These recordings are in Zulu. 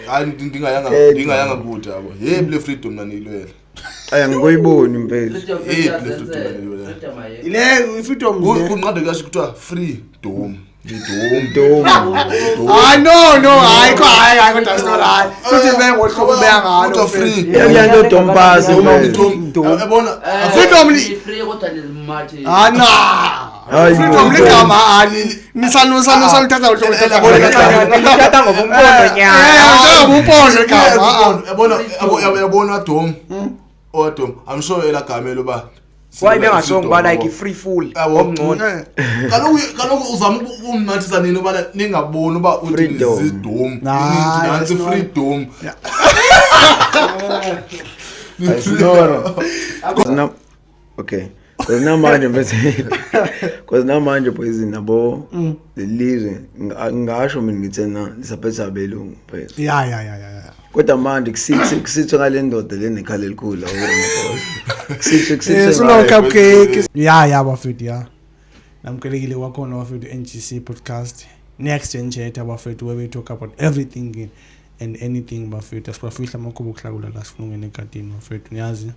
Hayi, ndingayanga Eh, ndingayanga kude yabo. Hey, le freedom naniyilwela. Ayi, angikuyiboni impela. Hey, le freedom naniyilwela. Ile freedom le. Kunqande kasho kuthiwa freedom. Dom. Dom. Hayi, no, hayi ko, hayi, hayi, kodwa sino, hayi futhi be ngohlobo beya ngalo. Kuthiwa free. Iyakuyana dompasi. Dom. Yabona. Freedom Free kodwa nizimathe. Ah, na. Hayi, Freedom bo. ligama ali nisaluthatha uhlobo lithatha ngolo. Lithatha ngobumpondo nyana. Eh, ngobumpondo igama. Ah. Yabona, yabona dom. Odom. I'm sure elagama loba. Why bengasongo ba like free full Yabo. omngcono. Kaloku uzama ukumnathisa nini ubana ningaboni uba uthi Freedom. zidom. Nah, Nansi that's not- freedom. Ayisinoro. Okay. Cause namanje mfethu. Cause namanje boys nabo lelizwe ngingasho mina ngithe na lisaphethe abelungu mfethu. Ya. Kodwa manje kusithwe ngale ndoda le nekhala elikhulu awu Ramaphosa. Kusithwe Eh, kusithwe sulo ngayo. cupcake. Ya, bafethu, ya. Namkelekile kwakhona bafethu NGC podcast. Next Gen Chat bafethu, where we talk about everything and anything bafethu. Asibafihla amakhubo okuhlakula la sifuna ungena egadini bafethu. Niyazi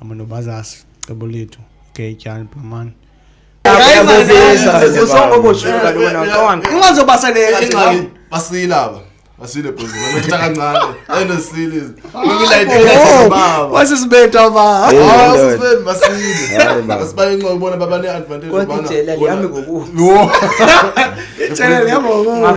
amanobazasi cebo lethu. Okay, tyani blamani. Usongoboshwe kaloku nawuqonda. Ungazobaseleka nje. Ingxaki basile aba. Basile boys. Betha kancane. Ende sile. Oh, Baba. wasisibetha ba. Hey, Ah, ndoda. sisibeni basile. Hayi, baba. Asibaye inxo ubona babane advantage Kodwa ijele lihamba ngokufa. Yo. Tshela lihamba ngokufa.